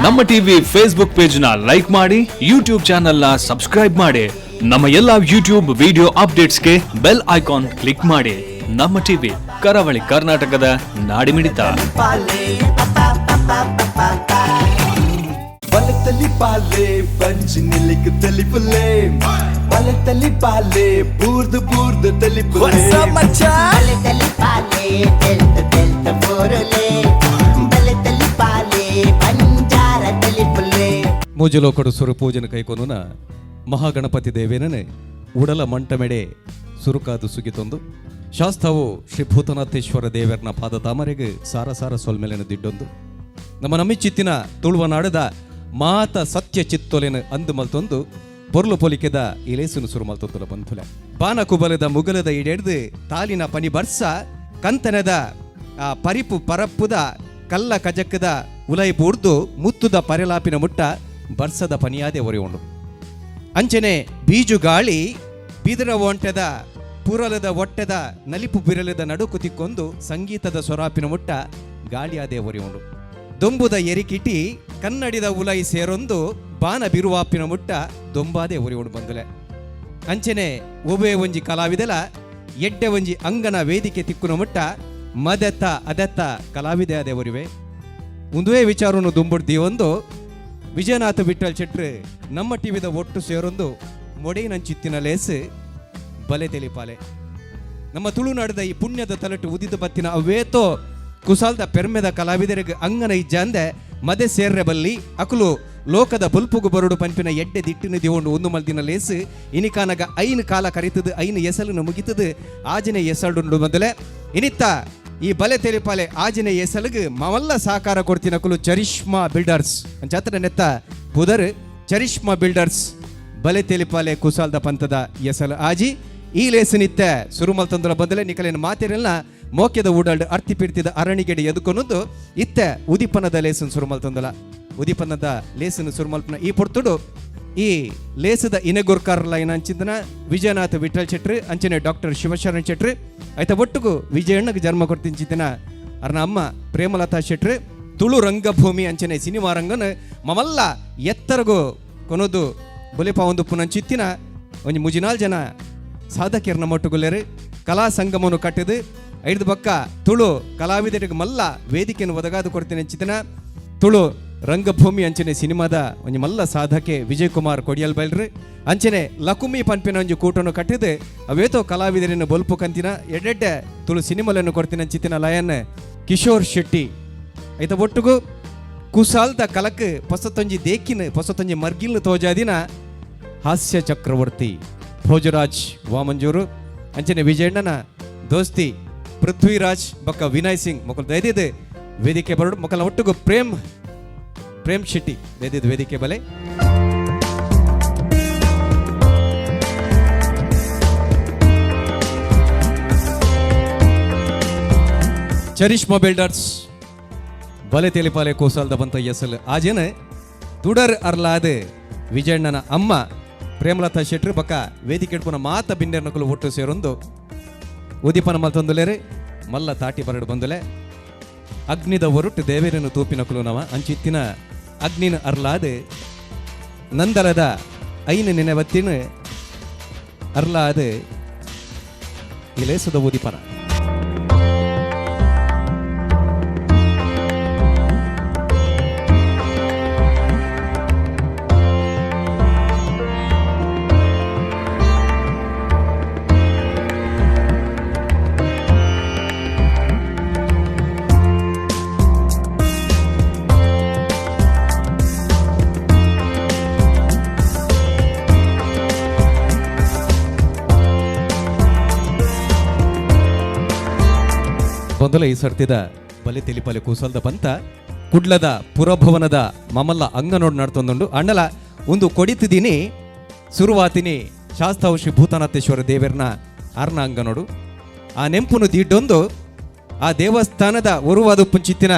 ನಮ್ಮ TV Facebook page ನ like ಮಾಡಿ, ಯೂಟ್ಯೂಬ್ ಚಾನೆಲ್ ನ ಸಬ್ಸ್ಕ್ರೈಬ್ ಮಾಡಿ. ನಮ್ಮ ಎಲ್ಲಾ ಯೂಟ್ಯೂಬ್ ವಿಡಿಯೋ ಅಪ್ಡೇಟ್ಸ್ಗೆ ಬೆಲ್ ಐಕಾನ್ ಕ್ಲಿಕ್ ಮಾಡಿ. ನಮ್ಮ ಟಿವಿ, ಕರಾವಳಿ ಕರ್ನಾಟಕದ ನಾಡಿಮಿಡಿತ. ಬಲತಲಿ ಪಾಲೆ ಪಂಚ್ ನಿಲಿಕ್ ತಲಿಪುಲೆ, ಬಲತಲಿ ಪಾಲೆ ಬೂರ್ದು ಬೂರ್ದು ತಲಿಪುಲೆ. ಬಲೆ ಪಾಲೆ ತೆಲ್ತ ತೆಲ್ತ ಬೋರಲೆ, ಬಲೆ ತಲಿ ಪಾಲೆ ಬಂಜಾರ ತಲಿಪುಲೆ. ಮೂಜಲೋಕಡು ಸುರು ಪೂಜನ ಕೈಕೊನುನ ಮಹಾಗಣಪತಿ ದೇವೇನನೆ ಉಡಲ ಮಂಟಮೆಡೆ ಸುರುಕಾದು ಸುಗಿತೊಂದು, ಶಾಸ್ತಾವು ಶ್ರೀ ಭೂತನಾಥೇಶ್ವರ ದೇವರನ ಪಾದ ತಾಮರೆಗೆ ಸಾರ ಸಾರ ಸೊಲ್ಮೆಲೆನ ದಿಡ್ಡೊಂದು, ನಮ್ಮ ನಮಿಚಿತ್ತಿನ ತುಳುವನಾಡದ ಮಾತ ಸತ್ಯ ಚಿತ್ತೊಲೆನ ಅಂದು ಮಲ್ತೊಂದು, ಪೊರ್ಲು ಪೊಲಿಕೆದ ಇಲೇಸುನು ಸುರು ಮಲ್ತೊಂದುಲ ಬಂಧುಲೆ. ಬಾನ ಕುಬಲದ ಮುಗಲದ ಇಡೆಡ್ದು ತಾಲಿನ ಪನಿ ಬರ್ಸ, ಕಂತನದ ಆ ಪರಿಪು ಪರಪ್ಪುದ ಕಲ್ಲ ಕಜಕ್ಕದ ಉಲೈ ಬೂರ್ದು ಮುತ್ತುದ ಪರೆಲಾಪಿನ ಮುಟ್ಟ ಬರ್ಸದ ಪನಿಯಾದೆ ಒರೆಯುಂಡು. ಅಂಚನೆ ಬೀಜು ಗಾಳಿ ಬಿದರ ಒಂಟೆದ ಪುರಲದ ಒಟ್ಟೆದ ನಲಿಪು ಬಿರಲದ ನಡುಕು ತಿಕ್ಕೊಂದು ಸಂಗೀತದ ಸೊರಾಪಿನ ಮುಟ್ಟ ಗಾಳಿಯಾದೆ ಒರೆಯುಂಡು. ದೊಂಬುದ ಎರಿಕಿಟಿ ಕನ್ನಡಿದ ಉಲೈ ಸೇರೊಂದು ಬಾನ ಬಿರುವಾಪಿನ ಮುಟ್ಟ ದೊಂಬಾದೆ ಒರೆಯುಂಡು ಬಂದುಲೆ. ಅಂಚನೆ ಒಬೆ ಒಂಜಿ ಕಲಾವಿದಲ ಎಡ್ಡೆ ಒಂಜಿ ಅಂಗನ ವೇದಿಕೆ ತಿಕ್ಕುನ ಮುಟ್ಟ ಮದೆತ್ತ ಅದೆತ್ತ ಕಲಾವಿದೆ ಅದೇ ಒರಿವೆ. ಒಂದುವೇ ವಿಚಾರವನ್ನು ದುಂಬುಡ್ದಿ ಒಂದು ವಿಜಯನಾಥ ವಿಠಲ್ ಶೆಟ್ರು ನಮ್ಮ ಟಿವಿದ ಒಟ್ಟು ಸೇರೊಂದು ಮೊಡೆಯಿನಂಚಿತ್ತಿನ ಲೇಸು ಬಲೆ ತೆಲಿಪಾಲೆ. ನಮ್ಮ ತುಳುನಾಡದ ಈ ಪುಣ್ಯದ ತಲಟು ಉದಿತ ಬತ್ತಿನ ಅವೇತೋ ಕುಸಾಲ್ದ ಪೆರ್ಮೆದ ಕಲಾವಿದರಿಗೆ ಅಂಗನ ಇಜ್ಜಾಂದೆ ಮದೆ ಸೇರ್ರೆ ಬಲ್ಲಿ, ಅಕುಲು ಲೋಕದ ಬುಲ್ಪುಗು ಬರುಡು ಪನ್ಪಿನ ಎಡ್ಡೆ ದಿಟ್ಟಿನ ದಿವೊಂಡು ಒಂದು ಮಲ್ದಿನ ಲೇಸು ಇನಿಕಾನಗ ಐನು ಕಾಲ ಕರಿತದು, ಐನು ಎಸಲನ್ನು ಮುಗಿತದು, ಆಜನೆ ಎಸಲ್ಡುಂಡು ಮೊದಲೇ. ಇನಿತ್ತ ಈ ಬಲೆ ತೆಲಿಪಾಲೆ ಆಜನೆ ಎಸಲುಗು ಮವಲ್ಲ ಸಾಕಾರ ಕೊಡ್ತಿನ ಅಕುಲು ಚರಿಷ್ಮಾ ಬಿಲ್ಡರ್ಸ್ ಅಂಚಾತ್ರ ನೆತ್ತ ಪುದರ್ ಚರಿಷ್ಮಾ ಬಿಲ್ಡರ್ಸ್. ಬಲೆ ತೆಲಿಪಾಲೆ ಕುಸಾಲ್ದ ಪಂಥದ ಎಸಲು ಆಜಿ. ಈ ಲೇಸನಿತ್ತೆ ಸುರುಮಲ್ ತಂದುಲ ಬದಲೆ ನಿಕಲಿನ ಮಾತಿರಲ್ಲ ಮೋಕ್ಯದ ಊಡಲ್ಡ್ ಅರ್ತಿ ಪಿರ್ತಿದ ಅರಣಿಗೆಡೆ ಎದುಕೊನೊಂದು ಇತ್ತೆ ಉದಿಪನದ ಲೇಸನ್ ಸುರುಮಲ್ ತಂದುಲ. ಉದಿಪನದ ಲೇಸನ್ ಸುರುಮಲ್ಪನ ಈ ಪೊರ್ತುಡು ಈ ಲೇಸದ ಇನೆಗುರ್ಕಾರ್ ಲೈನ್ ಅಂಚಿಂದನ ವಿಜಯನಾಥ ವಿಠಲ್ ಶೆಟ್ರು, ಅಂಚನೆ ಡಾಕ್ಟರ್ ಶಿವಶರಣ್ ಶೆಟ್ರು, ಆಯ್ತ ಒಟ್ಟುಗು ವಿಜಯಣ್ಣಗೆ ಜನ್ಮ ಕೊಡ್ತಿಂಚಿತ್ತಿನ ಅರ್ನ ಅಮ್ಮ ಪ್ರೇಮಲತಾ ಶೆಟ್ರು. ತುಳು ರಂಗಭೂಮಿ ಅಂಚನೆ ಸಿನಿಮಾ ರಂಗನ ಮಮಲ್ಲ ಎತ್ತರಗು ಕೊನೊದು ಬುಲೆಪ ಒಂದು ಪುನಂಚಿತ್ತಿನ ಒಂಜಿ ಮುಜಿನಾಲ್ ಜನ ಸಾಧಕಿಯರ್ನ ಮೊಟ್ಟುಗುಲ್ಲೇರು. ಕಲಾ ಸಂಗಮನು ಕಟ್ಟಿದು ಐದು ಬಕ್ಕ ತುಳು ಕಲಾವಿದರಿಗೆ ಮಲ್ಲ ವೇದಿಕೆಯನ್ನು ಒದಗಾದು ಕೊಡ್ತೀನಿ ಅಂಚಿತನ ತುಳು ರಂಗಭೂಮಿ ಅಂಚನೆ ಸಿನಿಮಾದ ಒಂಜಿ ಮಲ್ಲ ಸಾಧಕೆ ವಿಜಯ್ ಕುಮಾರ್ ಕೊಡಿಯಲ್ ಬೈಲ್ರು. ಅಂಚನೆ ಲಕುಮಿ ಪನ್ಪಿನ ಒಂಜಿ ಕೂಟನು ಕಟ್ಟಿದು ಅವೇತೋ ಕಲಾವಿದರನ್ನು ಬೊಲ್ಪು ಕಂತಿನ ಎಡೆಡ್ಡೆ ತುಳು ಸಿನಿಮಾಲನ್ನು ಕೊಡ್ತೀನಿ ಅಂಚಿತಿನ ಲಯನ್ ಕಿಶೋರ್ ಶೆಟ್ಟಿ. ಐತ ಒಟ್ಟುಗು ಕುಸಾಲ್ದ ಕಲಕ್ ಪೊಸತೊಂಜಿ ದೇಕಿನ ಪೊಸತೊಂಜಿ ಮರ್ಗಿಲ್ನ ತೋಜಾದಿನ ಹಾಸ್ಯ ಚಕ್ರವರ್ತಿ ಭೋಜರಾಜ್ ವಾಮಂಜೂರು, ಅಂಚನೆ ವಿಜಯಣ್ಣನ ದೋಸ್ತಿ ಪೃಥ್ವಿರಾಜ್ ಬೊಕ್ಕ ವಿನಯ್ ಸಿಂಗ್ ಮೊಕಲ್ ದಯದಿದ್ದು ವೇದಿಕೆ ಬರಡು. ಮೊಕಲ ಒಟ್ಟುಗು ಪ್ರೇಮ್ ಪ್ರೇಮ್ ಶೆಟ್ಟಿ ದಯದಿದ್ದು ವೇದಿಕೆ ಬಲೆ. ಚರಿಷ್ಮಾ ಬಿಲ್ಡರ್ಸ್ ಬಲೆ ತೆಲಿಪಾಲೆ ಕೋಸಾಲ್ದ ಬಂತ ಎಸಲ್ ಆಜೇನ ತುಡರ್ ಅರ್ಲಾದ ವಿಜಯಣ್ಣನ ಅಮ್ಮ ಪ್ರೇಮಲತಾ ಶೆಟ್ರು ಬಕ್ಕ ವೇದಿಕೆ ಇಟ್ಕೊನ ಮಾತ ಬಿಂಡೆರ್ನಕುಲು ಒಟ್ಟು ಸೇರೊಂದು ಉದಿಪನ ಮಲ್ತೊಂದುಲೇರು. ಮಲ್ಲ ತಾಟಿ ಬರಡು ಬಂದುಲೆ. ಅಗ್ನಿದ ಒರುಟ್ಟು ದೇವೇರನ್ನು ತೂಪಿನಕುಲು ನವ. ಅಂಚಿತ್ತಿನ ಅಗ್ನಿನ ಅರ್ಲಾದ ನಂದಲದ ಐನ ನೆನೆವತ್ತಿನ ಅರ್ಲಾದ ಇಲೇಸದ ಉದಿಪನ. ಮೊದಲ ಈ ಸರ್ತಿದ ಬಲೆ ತೆಲಿಪಲೆ ಕೂಸಲ್ದ ಪಂತ ಕುಡ್ಲದ ಪುರಭವನದ ಮಮಲ್ಲ ಅಂಗನೋಡ್ ನಡ್ತೊಂದುಂಡು. ಅಣ್ಣಲ ಒಂದು ಕೊಡಿತಿದ್ದೀನಿ ಸುರುವಾತಿನಿ ಶಾಸ್ತಾವು ಶ್ರೀ ಭೂತನಾಥೇಶ್ವರ ದೇವರನ ಅರ್ನ ಅಂಗನೋಡು. ಆ ನೆಂಪುನು ದೀಡ್ಡೊಂದು ಆ ದೇವಸ್ಥಾನದ ಒರುವಾದ ಪುಂಚಿತ್ತಿನ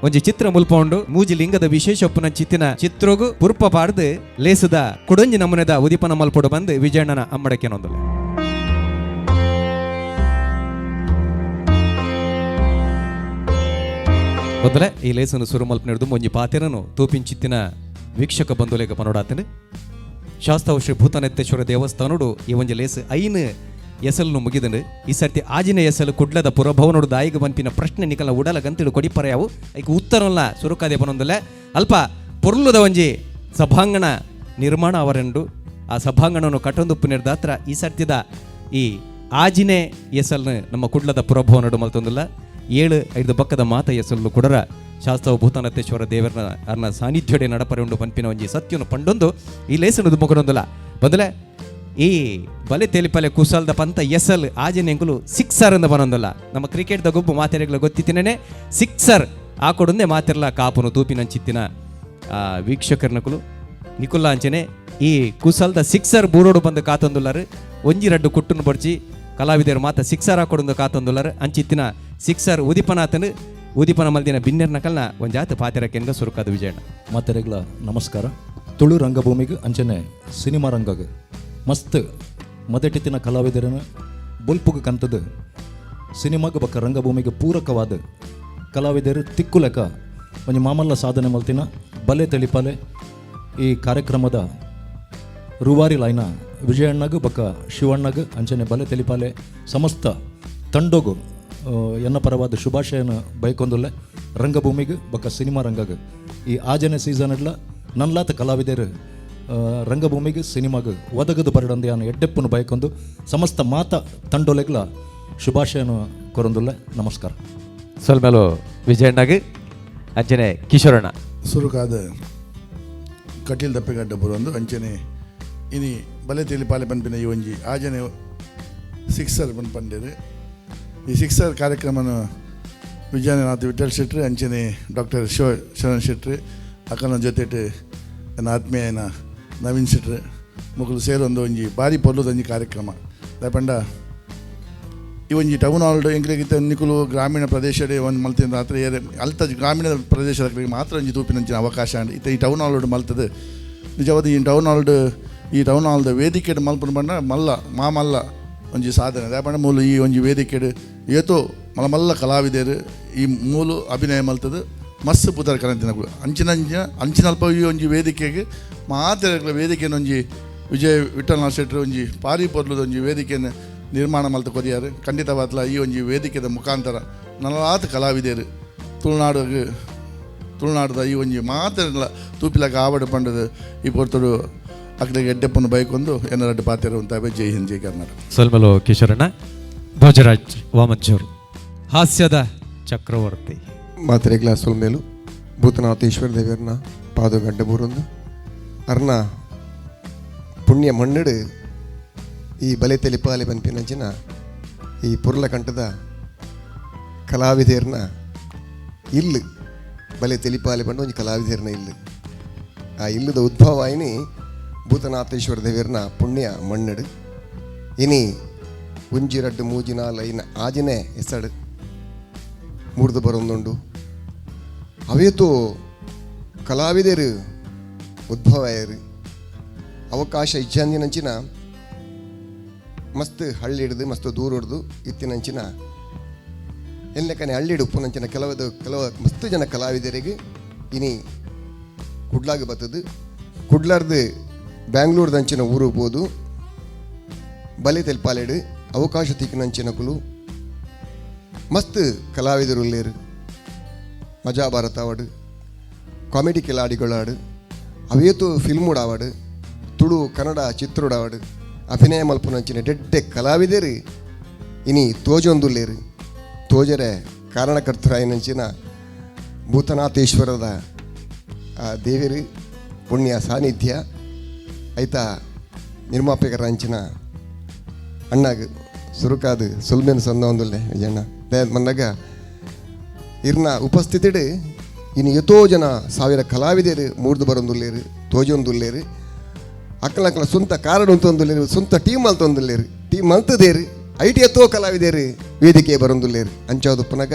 ಒಂಜಿ ಚಿತ್ರ ಮುಲ್ಪ ಉಂಡು. ಮೂಜಿ ಲಿಂಗದ ವಿಶೇಷ ಉಪ್ಪುನ ಚಿತ್ತಿನ ಚಿತ್ರಗು ಪುರ್ಪ ಪಾಡ್ದು ಲೇಸದ ಕುಡೊಂಜಿ ನಮೂನೆದ ಉದಿಪನ ಮಲ್ಪೊಡು ಬಂದು ವಿಜಯಣ್ಣನ ಅಮ್ಮಡಕೆನೊಂದುಲೆ. ಮೊದಲೇ ಈ ಲೇಸನ್ನು ಸುರು ಮಲ್ಪನಿಡ್ದು ಒಂಜಿ ಪಾತೆರನು ತೂಪಿಂಚಿತ್ತಿನ ವೀಕ್ಷಕ ಬಂಧುಲೇಗ ಪನೋಡಾತನು. ಶಾಸ್ತಾವು ಶ್ರೀ ಭೂತನೆತ್ತೇಶ್ವರ ದೇವಸ್ಥಾನೋಡು ಈ ಒಂಜಿ ಲೇಸ್ ಐನು ಎಸಲ್ನು ಮುಗಿದನು. ಈ ಸರ್ತಿ ಆಜಿನ ಎಸಲು ಕುಡ್ಲದ ಪುರಭವನೋಡು ದಾಯಿಗ ಬನ್ಪಿನ ಪ್ರಶ್ನೆ ನಿಕಲ ಉಡಲ ಗಂತಿಡು ಕೊಡಿಪರೆಯಾವು. ಐಕ್ ಉತ್ತರಲ್ಲ ಸುರುಕಾದೆ ಪನೊಂದಲ್ಲ. ಅಲ್ಪ ಪೊರ್ಲುದ ಒಂಜಿ ಸಭಾಂಗಣ ನಿರ್ಮಾಣ ಅವರೆಂಡು ಆ ಸಭಾಂಗಣವನ್ನು ಕಟ್ಟೊಂದುಪ್ಪು ನಿರ್ದಾತ್ರ ಈ ಸರ್ತಿದ ಈ ಆಜಿನೇ ಎಸಲ್ನು ನಮ್ಮ ಕುಡ್ಲದ ಪುರಭವನಡು ಮಲ್ತೊಂದಿಲ್ಲ. 7 5 ಬಕ್ಕದ ಮಾತ ಎಸಲ್ಲು ಕುಡರ ಶಾಸ್ತ್ರವು ಭೂತಾನತೇಶ್ವರ ದೇವರನ ಅರ್ನ ಸಾನ್ನಿಧ್ಯಡೆ ನಡಪರೆ ಉಂಡು ಪನ್ಪಿನ ಒಂಜಿ ಸತ್ಯನು ಪಂಡೊಂದು ಈ ಲೇಸನು ದುಮ್ಮಕೊಡೊಂದಿಲ್ಲ. ಬದಲೆ ಈ ಬಲೆ ತೆಲಿಪಲೆ ಕುಸಲ್ದ ಪಂತ ಎಸಲ್ ಆಜಿನೆಂಕುಲು ಸಿಕ್ಸರ್ ಅಂದ ಬನೊಂದಲ್ಲ. ನಮ್ಮ ಕ್ರಿಕೆಟ್ದ ಗೊಬ್ಬು ಮಾತೆರೆಗ್ಲ ಗೊತ್ತಿತ್ತಿನೇ ಸಿಕ್ಸರ್ ಆ ಕೊಡುಂದೆ ಮಾತಿರ್ಲ ಕಾಪುನು ತೂಪಿನಂಚಿತ್ತಿನ ವೀಕ್ಷಕರ್ನಕುಲು ನಿಕುಲ್ಲ ಅಂಚನೆ ಈ ಕುಸಲ್ದ ಸಿಕ್ಸರ್ ಬೂರೋಡು ಬಂದು ಕಾತೊಂದುಲ್ಲರು. ಒಂಜಿ ರಡ್ಡು ಕುಟ್ಟುನು ಬಡ್ಚಿ ಕಲಾವಿದರು ಮಾತ ಸಿಕ್ಸರ್ ಹಾಕೊಡೊಂದು ಕಾತೊಂದುಲ್ಲರು. ಅಂಚಿತ್ತಿನ ಸಿಕ್ಸರ್ ಉದಿಪನಾತನು ಉದಿಪನ ಮಲ್ದಿನ ಬಿನ್ನೆರ್ ನಕಲ್ನ ಒಂಜಾತ ಪಾತೆರಕ್ಕೆಂದ ಸುರುಕಾದ ವಿಜಯಣ್ಣ. ಮಾತೆರೆಗ್ಲ ನಮಸ್ಕಾರ. ತುಳು ರಂಗಭೂಮಿಗೆ ಅಂಚನೆ ಸಿನಿಮಾ ರಂಗಗೆ ಮಸ್ತ್ ಮದಟಿತ್ತಿನ ಕಲಾವಿದರನ್ನು ಬೊಲ್ಪುಗೆ ಕಂತದ್ದು ಸಿನಿಮಾಗೆ ಬಕ್ಕ ರಂಗಭೂಮಿಗೆ ಪೂರಕವಾದ ಕಲಾವಿದರು ತಿಕ್ಕುಲೆಕ ಒಂಜಿ ಮಾಮಲ್ಲ ಸಾಧನೆ ಮಲ್ತಿನ ಬಲೆ ತೆಲಿಪಾಲೆ ಈ ಕಾರ್ಯಕ್ರಮದ ರೂವಾರಿ ಲೈನ ವಿಜಯಣ್ಣಗ್ ಬಕ್ಕ ಶಿವಣ್ಣಗ್ ಅಂಚನೆ ಬಲೆ ತೆಲಿಪಾಲೆ ಸಮಸ್ತ ತಂಡೊಗು ಎನ್ನ ಪರವಾದ ಶುಭಾಶಯನ ಬಯಕೊಂದುಲ್ಲೆ. ರಂಗಭೂಮಿಗೆ ಬಕ್ಕ ಸಿನಿಮಾ ರಂಗಗೆ ಈ ಆಜನೆ ಸೀಸನ್ ಇಡ್ಲ ನನ್ಲಾತ ಕಲಾವಿದರು ರಂಗಭೂಮಿಗೆ ಸಿನಿಮಾಗೆ ಒದಗದು ಬರಡಂದು ಯಾನು ಎಡ್ಡೆಪ್ಪನು ಬಯಕೊಂದು ಸಮಸ್ತ ಮಾತ ತಂಡೊಲೆಗ್ಲ ಶುಭಾಶಯನ ಕೊರೊಂದುಲ್ಲೆ. ನಮಸ್ಕಾರ. ಸೊಲ್ಮೆಲು ವಿಜಯಣ್ಣಗ್. ಅಂಚನೆ ಕಿಶೋರಣ್ಣ. ಸುರುಕಾದ ಕಟೀಲ್ ದಪ್ಪೆಗಡ್ಡ ಬರೊಂದು ಅಂಚನೆ ಇನಿ ಬಲೆ ತೆಲಿಪಾಲೆ ಪನ್ಪಿನ ಈ ಒಂಜಿ ಆಜನೆ ಸಿಕ್ಸರ್ ಪಂಡೇರು. ಈ ಸಿಕ್ಸರ್ ಕಾರ್ಯಕ್ರಮನ ವಿಜಯನಾಥ್ ವಿಠಲ್ ಶೆಟ್ರು, ಅಂಚನೆ ಡಾಕ್ಟರ್ ಶಿವ ಶರಣ್ ಶೆಟ್ರು, ಅಕ್ಕನ ಜೊತೆಟ್ ನನ್ನ ಆತ್ಮೀಯನ ನವೀನ್ ಶೆಟ್ರು ಮೊಕಲು ಸೇರೊಂದು ಒಂಜಿ ಬಾರಿ ಪೊರ್ಲುದ ಒಂಜಿ ಕಾರ್ಯಕ್ರಮ. ದಾಯೆಪಂಡ ಈ ಒಂಜಿ ಟೌನ್ ಹಾಲ್ ಎಂಕ್ಲೆಗ್ ನಿಕುಲು ಗ್ರಾಮೀಣ ಪ್ರದೇಶಡ್ ಒಂದು ಮಲ್ತಿನ ರಾತ್ರಿ ಏರೆ ಅಲ್ತ ಗ್ರಾಮೀಣ ಪ್ರದೇಶದ ಮಾತ್ರ ಒಂಜಿ ತೂಪಿನಂಚಿನ ಅವಕಾಶ ಅಂಡ್ ಇತ್ತೆ ಈ ಟೌನ್ ಹಾಲ್ ಮಲ್ತದೆ. ನಿಜವಾದ ಈ ಟೌನ್ ಹಾಲ್ಡ್ ಈ ಟೌನ್ ಹಾಲ್ದ ವೇದಿಕೆಡ್ ಮಲ್ಪುನ ಪಂಡ ಮಲ್ಲ ಮಾಮಲ್ಲ ಒಂಜಿ ಸಾಧನೆ. ದಾಯೆಪಂಡ ಮೂಲು ಈ ಒಂಜಿ ವೇದಿಕೆಡ್ ಏತೋ ಮಲ್ಲ ಮಲ್ಲ ಕಲಾವಿದರು ಈ ಮೂಲು ಅಭಿನಯ ಮಲ್ತದೆ, ಮಸ್ತ್ ಪುದರ್ ಕನತಿನಕುಲು. ಅಂಚಿನ ಅಂಚಿನ ಅಂಚಿನಲ್ಪ ಈ ಒಂಜಿ ವೇದಿಕೆಗೆ ಮಾತ್ರ ವೇದಿಕೆನ ಒಂಜಿ ವಿಜಯ್ ವಿಠಲನಾಥ್ ಶೆಟ್ಟರು ಒಂಜಿ ಪಾರಿ ಪೊರ್ಲುದ ಒಂಜಿ ವೇದಿಕೆಯನ್ನು ನಿರ್ಮಾಣ ಮಲ್ತ ಕೊರಿಯಾರು. ಖಂಡಿತವಾದ್ಲ ಈ ಒಂಜಿ ವೇದಿಕೆದ ಮುಖಾಂತರ ನಲಾತ್ ಕಲಾವಿದರು ತುಳುನಾಡಿಗೆ ತುಳುನಾಡದ ಈ ಒಂಜಿ ಮಾತ್ರ ತೂಪಿಲಕ ಆವಡ ಪಂಡದು ಈ ಪೊರ್ತುಡು ಅಕ್ಲೆಗ್ ಎಡ್ಡೆಪ್ಪನು ಬೈಕೊಂದು ಎನ್ನರಡ್ಡು ಪಾತೆರ ಉಂತಾವೆ. ಜೈ ಹಿಂದ್, ಜೈ ಕರ್ನಾಟಕ. ಸೊಲ್ಮೆಲು ಕಿಶೋರಣ್ಣ. ಭೋಜರಾಜ್ ವಾಮಂಚೂರು, ಹಾಸ್ಯದ ಚಕ್ರವರ್ತಿ. ಮಾತ್ರೆಗ್ಲ ಸೊಲ್ಮೇಲು. ಭೂತನಾಥೇಶ್ವರ ದೇವರನ ಪಾದಗಡ್ಡ ಬೂರೊಂದು ಅರ್ನ ಪುಣ್ಯ ಮಣ್ಣಡು ಈ ಬಲೆ ತೆಲಿಪಾಲೆ ಪನ್ಪಿನಂಚಿನ ಈ ಪುರ್ಲಕಂಠದ ಕಲಾವಿದರ್ನ ಇಲ್ಲು. ಬಲೆ ತೆಲಿಪಾಲೆ ಪಂಡ ಒಂಜಿ ಕಲಾವಿದರ್ನ ಇಲ್ಲು. ಆ ಇಲ್ಲದ ಉದ್ಭವ ಆಯ್ನಿ ಭೂತನಾಥೇಶ್ವರ ದೇವರನ ಪುಣ್ಯ ಮಣ್ಣಡು. ಇನಿ ಒಂಜಿ ರಡ್ಡು ಮೂಜಿ ನಾಲ್ ಐನ ಆಜಿನೇ ಎಸಡು ಮೂಡ್ದು ಬರೊಂದುಂಡು. ಅವೇತೋ ಕಲಾವಿದರು ಉದ್ಭವ ಆಯರು. ಅವಕಾಶ ಇಜ್ಜಂದಿನಂಚಿನ ಮಸ್ತ್ ಹಳ್ಳಿ ಹಿಡ್ದು ಮಸ್ತ್ ದೂರ ಹಿಡ್ದು ಇತ್ತಿನಂಚಿನ ಎಲ್ಲಕನೆ ಹಳ್ಳಿ ಉಪ್ಪುನಂಚಿನ ಕೆಲವದು ಕೆಲವು ಮಸ್ತ್ ಜನ ಕಲಾವಿದರಿಗೆ ಇನಿ ಕುಡ್ಲಾಗ ಬತ್ತದು. ಕುಡ್ಲಾರ್ದು ಬ್ಯಾಂಗ್ಳೂರ್ದಂಚಿನ ಊರು ಪೋದು ಬಲೆ ತೆಲ್ಪಾಲೆಡು ಅವಕಾಶ ತಿಕ್ಕಿನಂಚಿನಕುಲು ಮಸ್ತ್ ಕಲಾವಿದರು ಉಲ್ಲೇರು. ಮಜಾ ಭಾರತ ಆವಡು, ಕಾಮಿಡಿ ಕಿಲಾಡಿಗಳಾಡು, ಅವೇತು ಫಿಲ್ಮ್ ಆವಡು, ತುಳು ಕನ್ನಡ ಚಿತ್ರೋಡಾವಡು ಅಭಿನಯ ಮಲ್ಪುನಂಚಿನ ಡೆಡ್ಡೆ ಕಲಾವಿದರು ಇನಿ ತೋಜೊಂದುಲ್ಲೇರು. ತೋಜರೆ ಕಾರಣಕರ್ತರಾಯಿನಂಚಿನ ಭೂತನಾಥೇಶ್ವರದ ಆ ದೇವರು ಪುಣ್ಯ ಸಾನ್ನಿಧ್ಯ ಐತ ನಿರ್ಮಾಪಕರ ಅಂಚಿನ ಅಣ್ಣಾಗ ಸುರುಕಾದು ಸುಲ್ಮೆನ್ ಸಂದ ಒಂದುಲ್ಲೆ. ವಿಜಯಣ್ಣ ಮನ್ನಾಗ ಇರ್ನ ಉಪಸ್ಥಿತಿಡು ಇನ್ನು ಎತೋ ಜನ ಸಾವಿರ ಕಲಾವಿದರು ಮೂಡ್ದು ಬರೊಂದುಲ್ಲೇರು, ತೋಜೊಂದುಲ್ಲೇರು. ಅಕ್ಕಲ ಅಕ್ಕಲ ಸ್ವಂತ ಕಾರಣ ಉಂತೊಂದುಲ್ಲೇರು, ಸ್ವಂತ ಟೀಮ್ ಮಲ್ತೊಂದುಲ್ಲೇರು, ಟೀಮ್ ಮಲ್ತದೇರು. ಐಟಿ ಎತ್ತೋ ಕಲಾವಿದೇರು ವೇದಿಕೆ ಬರೊಂದುಲ್ಲೇರು. ಅಂಚಾದುಪ್ಪನಗ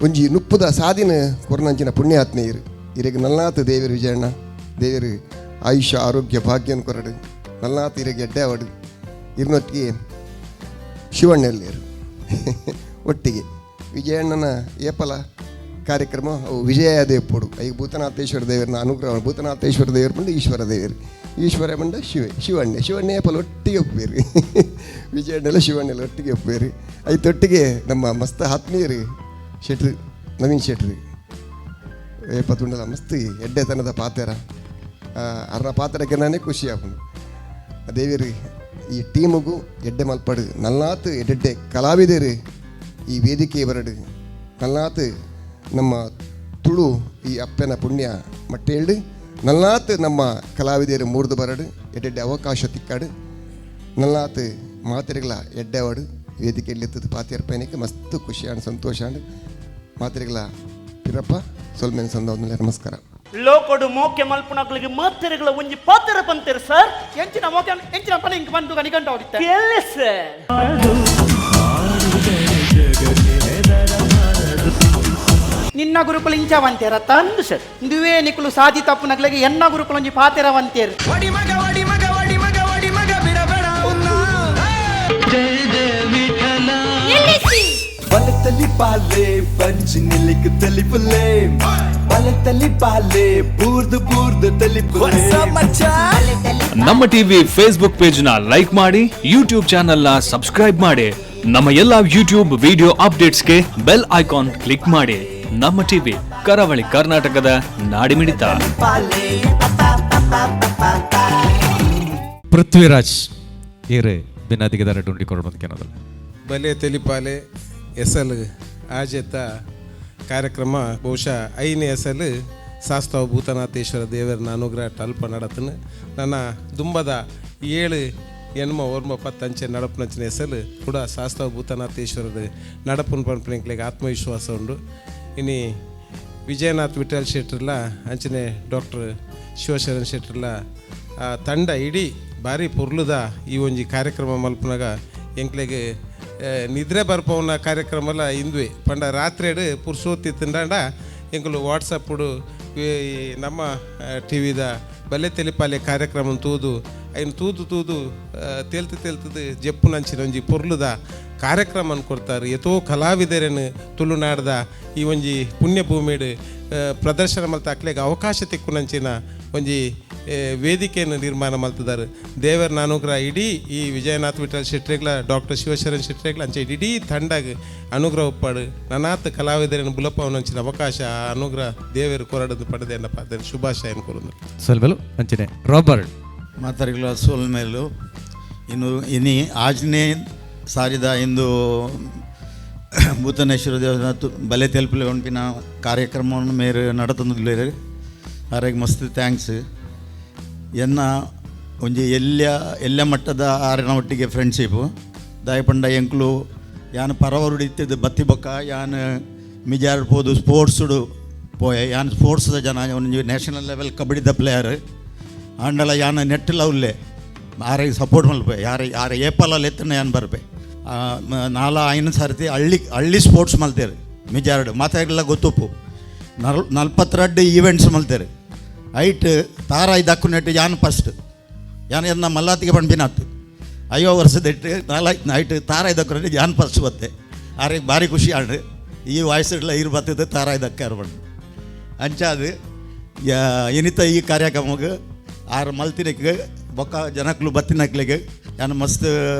ಒಂಜಿ ನುಪ್ಪುದ ಸಾದಿನ ಕೊರ್ನಂಚಿನ ಪುಣ್ಯಾತ್ಮೆಯರು. ಇರೆಗ್ ನಲ್ನಾಥ ದೇವರು ವಿಜಯಣ್ಣ ದೇವರು ಆಯುಷ್ಯ ಆರೋಗ್ಯ ಭಾಗ್ಯನ ಕೊರಡು, ನಲ್ನಾಥ ಇರೆಗ್ ಎಡ್ಡೆ ಅವಡು. ಇರ್ನೊಟ್ಟಿಗೆ ಶಿವಣ್ಣಲ್ಲೇರು ಒಟ್ಟಿಗೆ ವಿಜಯಣ್ಣನ ಏಪಲ ಕಾರ್ಯಕ್ರಮ ಅವು ವಿಜಯದೇವಪುಡು ಈಗ ಭೂತನಾಥೇಶ್ವರ ದೇವರನ ಅನುಗ್ರಹ. ಭೂತನಾಥೇಶ್ವರ ದೇವರು ಪಂಡ ಈಶ್ವರ ದೇವರು, ಈಶ್ವರ ಪಂಡ ಶಿವೆ, ಶಿವಣ್ಣೆ, ಶಿವಣ್ಣೆ ಪಲ ಒಟ್ಟಿಗೆ ಒಪ್ಪೇರಿ, ವಿಜಯಣ್ಣೆಲ್ಲ ಶಿವಣ್ಣೆಲ್ಲ ಒಟ್ಟಿಗೆ ಒಪ್ಪೇರಿ. ಐತೊಟ್ಟಿಗೆ ನಮ್ಮ ಮಸ್ತ್ ಆತ್ಮೀಯರು ಶೆಟ್ರು, ನವೀನ್ ಶೆಟ್ರು ಏಪತ್ತುಂಡಲ ಮಸ್ತ್ ಎಡ್ಡೆತನದ ಪಾತೆರ, ಅರ್ನ ಪಾತ್ರಕ್ಕೆ ನಾನೇ ಖುಷಿ ಆಪುಂಡು. ದೇವಿರು ಈ ಟೀಮುಗು ಎಡ್ಡೆ ಮಲ್ಪಡು, ನಲ್ನಾತ್ ಎಡ್ಡೆಡ್ಡೆ ಕಲಾವಿದರು ಈ ವೇದಿಕೆ ಬರಡು, ನಲ್ನಾತ್ ನಮ್ಮ ತುಳು ಈ ಅಪ್ಪನ ಪುಣ್ಯ ಮಟ್ಟೇಳು, ನಲ್ನಾತ್ ನಮ್ಮ ಕಲಾವಿದರು ಮೂರ್ದು ಬರಡು, ಎಡ್ಡೆಡ್ಡೆ ಅವಕಾಶ ತಿಕ್ಕಾಡು, ನಲ್ನಾತ್ ಮಾತೆರೆಗಳ ಎಡ್ಡೆವಾಡು ವೇದಿಕೆಯಲ್ಲಿ ಪಾತಿಯರ್ಪೈನಕ್ಕೆ ಮಸ್ತ್ ಖುಷಿಯಾಣ ಸಂತೋಷ ಮಾತೆರೆಗಳ ಪಿರಪ್ಪ ಸೊಲ್ಮೆನ್ ಸಂದೋದ್ಮೇಲೆ ನಮಸ್ಕಾರ. ಲೋಕೊಡು ಮೋಕೆ ಮಲ್ಪುನಕ್ಲಿಗೆ ಮಾತೆರೆಗಳ ಒಂಜಿ ಪಾತೆರ ಪಂತೆರ್ ಸರ್. ಎಂಚಿನ ಮೋಕೆ ಎಂಚಿನ ಪಣ ಇಂಕ್ ಬಂದು ಕನಿಕಂಟ ಹೊಡಿತೆ ಕೇಳಿ ಸರ್. ನಿನ್ನ ಗುರುಕುಲು ಇಂಚವಂತೇರ ಅಂದು ಸರ್. ಇಂದುವೇ ನಿಕುಲು ಸಾಧಿ ತಪ್ಪುನಗ್ಲಿಗೆ ಎನ್ನ ಗುರುಕುಲು ಒಂಜಿ ಪಾತೆರವಂತೇರು. ಬಲೆ ತಲಿಪಾಲೆ ಬಂಚಿ ನಿಲ್ಲಿಕ್ ತಲಿಪುಲೆ, ಬಲೆ ತಲಿಪಾಲೆ ಬೂರ್ದು ಬೂರ್ದು ತಲಿಪುಲೆ. ನಮ್ಮ ಟಿವಿ ಫೇಸ್ಬುಕ್ ಪೇಜ್ ನ ಲೈಕ್ ಮಾಡಿ, ಯೂಟ್ಯೂಬ್ ಚಾನೆಲ್ ನ ಸಬ್ಸ್ಕ್ರೈಬ್ ಮಾಡಿ, ನಮ್ಮ ಎಲ್ಲಾ ಯೂಟ್ಯೂಬ್ ವಿಡಿಯೋ ಅಪ್ಡೇಟ್ಸ್ಗೆ ಬೆಲ್ ಐಕಾನ್ ಕ್ಲಿಕ್ ಮಾಡಿ. ನಮ್ಮ ಟಿವಿ, ಕರಾವಳಿ ಕರ್ನಾಟಕದ ನಾಡಿಮಿಡಿತ. ಪೃಥ್ವಿರಾಜ್ ಏರು ಬಿನ್ನಾದಿಗೆ ಡುಂಡಿ ಕೊರಡೋದಕ್ಕೆ. ಬಲೆ ತೆಲಿಪಾಲೆ ಎಸಲ್ ಆಜೆತ ಕಾರ್ಯಕ್ರಮ ಬಹುಶಃ ಐನೇ ಎಸಲು ಶಾಸ್ತಾವ ಭೂತನಾಥೇಶ್ವರ ದೇವರನ ಅನುಗ್ರಹ ಅಲ್ಪ ನಡತನು. ನನ್ನ ದುಂಬದ 7 ಎಣ್ಮ ಒರ್ಮ ಪತ್ತಂಚೆ ನಡಪನಂಚಿನ ಎಸಲು ಕೂಡ ಶಾಸ್ತಾವ ಭೂತನಾಥೇಶ್ವರದ ನಡಪನ ಪನ್ಪನಿಗೆ ಆತ್ಮವಿಶ್ವಾಸ ಉಂಡು. ಇನಿ ವಿಜಯನಾಥ್ ವಿಠಲ್ ಶೆಟ್ಟರ್ಲ ಅಂಚನೆ ಡಾಕ್ಟರ್ ಶಿವಶರಣ್ ಶೆಟ್ಟರ್ಲ ಆ ತಂಡ ಇಡೀ ಭಾರಿ ಪೊರ್ಲುದ ಈ ಒಂಜಿ ಕಾರ್ಯಕ್ರಮ ಮಲ್ಪನಾಗ ಎಂಕ್ಲೆಗ್ ನಿದ್ರೆ ಬರ್ಪವನ ಕಾರ್ಯಕ್ರಮ ಎಲ್ಲ ಇಂದ್ವೆ ಪಂಡ ರಾತ್ರಿಡು ಪುರ್ಸೋತಿ ತಿಂಡಾಂಡ ಎಂಕುಲು ವಾಟ್ಸಪ್ಪುಡು ನಮ್ಮ ಟಿ ವಿದ ಬಲೆ ತೆಲಿಪಾಲೆ ಕಾರ್ಯಕ್ರಮ ತೂದು ಐನ್ ತೂದು ತೂದು ತೇಲ್ತು ತೇಲ್ತದು ಜಪ್ಪುನಂಚಿನ ಒಂಜಿ ಪೊರ್ಲುದ ಕಾರ್ಯಕ್ರಮ ಕೊಡ್ತಾರೆ. ಎತೋ ಕಲಾವಿದರನ್ನು ತುಳುನಾಡ್ದ ಈ ಒಂಜಿ ಪುಣ್ಯಭೂಮಿಡು ಪ್ರದರ್ಶನ ಮಲ್ತ ಅಕ್ಲೆಗ್ ಅವಕಾಶ ತಿಕ್ಕುನಂಚಿನ ಒಂಜಿ ವೇದಿಕೆಯನ್ನು ನಿರ್ಮಾಣ ಮಲ್ತದಾರೆ. ದೇವರ ಅನುಗ್ರಹ ಇಡೀ ಈ ವಿಜಯನಾಥ್ ವಿಠಲ್ ಶೆಟ್ರೆಗ್ಲ ಡಾಕ್ಟರ್ ಶಿವಶರಣ್ ಶೆಟ್ರೆಗ್ಲ ಅಂಚೆ ಇಡೀ ತಂಡಗ್ ಅನುಗ್ರಹ ಉಪ್ಪಾಡು ನನಾತ್ ಕಲಾವಿದರನ್ನು ಬುಲಪವನಂಚಿನ ಅವಕಾಶ ಆ ಅನುಗ್ರಹ ದೇವರು ಕೊರಡದು ಪಡೆದ ಏನಪ್ಪ ಅದನ್ನು ಶುಭಾಶಯ ಕೊರದು. ಸೊಲ್ಮೆಲು ಅಂಚನೆ ರಾಬರ್ಟ್ ಮಾತಾಡಿಗಳ ಸೋಲ್ಮೇಲು ಇನ್ನು ಇನಿ ಆಜ್ನೇ ಸಾರಿದ ಇಂದು ಭೂತನೇಶ್ವರ ದೇವರ ಬಲೆ ತೆಲುಪುಲೆ ಉಂಪಿನ ಕಾರ್ಯಕ್ರಮವನ್ನು ಮೇರು ನಡತಂದುಲ್ಲೇರು ಆರೆಗ್ ಮಸ್ತ್ thanks. ಎನ್ನ ಒಂಜಿ ಎಲ್ಲ ಎಲ್ಲ ಮಟ್ಟದ ಆರಿನ ಒಟ್ಟಿಗೆ ಫ್ರೆಂಡ್ಶಿಪ್ಪು ದಾಯಪಂಡ ಎಂಕ್ಲು ಯಾನ್ ಪರವರುಡು ಇತ್ತಿದ್ದು ಬತ್ತಿ ಬೊಕ್ಕ ಯಾನ್ ಮಿಜಾರ್ ಪೋದು ಸ್ಪೋರ್ಟ್ಸುಡು ಪೋಯೆ. ಯಾನ್ ಸ್ಪೋರ್ಟ್ಸ್ದ ಜನ, ಒಂಜಿ ನ್ಯಾಷನಲ್ ಲೆವೆಲ್ ಕಬಡ್ಡಿದ ಪ್ಲೇಯರ್ ಆಂಡಲ ಯಾನ್ ನೆಟ್ಟಲ ಉಲ್ಲೆ ಆರೆಗ್ ಸಪೋರ್ಟ್ ಮಲ್ಪೆ ಯಾರು ಯಾರು ಏಪಲ ಎತ್ತನ ಯಾನ್ ಬರ್ಪೆ. ನಾಲ ಐನು ಸರ್ತಿ ಹಳ್ಳಿ ಹಳ್ಳಿ ಸ್ಪೋರ್ಟ್ಸ್ ಮಲ್ತೇರು ಮಿಜಾರ್ಡ್ ಮಾತಾಡ್ಲ ಗೊತ್ತುಪ್ಪು 42 ಈವೆಂಟ್ಸ್ ಮಲ್ತೇರು. ಐಟ್ ತಾರಾಯಿ ದಕ್ಕು ನೆಟ್ಟು ಯಾನ್ ಫಸ್ಟ್ ಯಾನ್ ಎನ್ನ ಮಲ್ಲಾತಿಗೆ ಪಂಪಿನಾತು ಅಯ್ಯೋ ವರ್ಷದಿಟ್ಟು ನಾಲ್ಕು ನೈಟ್ ತಾರಾಯಿ ದಕ್ಕು ನೆಟ್ಟು ಯಾನ್ ಫಸ್ಟ್ ಬತ್ತೆ. ಆರೆಗ್ ಭಾರಿ ಖುಷಿ ಆಂಡ್ ಈ ವಯಸ್ಸುಡ್ಲ ಇರು ಬತ್ತಿದ್ದು ತಾರಾಯಿ ದಕ್ಕಾರ ಬಂಡು ಅಂಚಾದು ಇನಿತ ಈ ಕಾರ್ಯಕ್ರಮಕ್ಕೆ ಆರು ಮಲ್ತಿನಕ್ಕೆ ಬೊಕ್ಕ ಜನಕ್ಲು ಬತ್ತಿನಕ್ಲಿಗೆ ಯಾನ್ ಮಸ್ತ್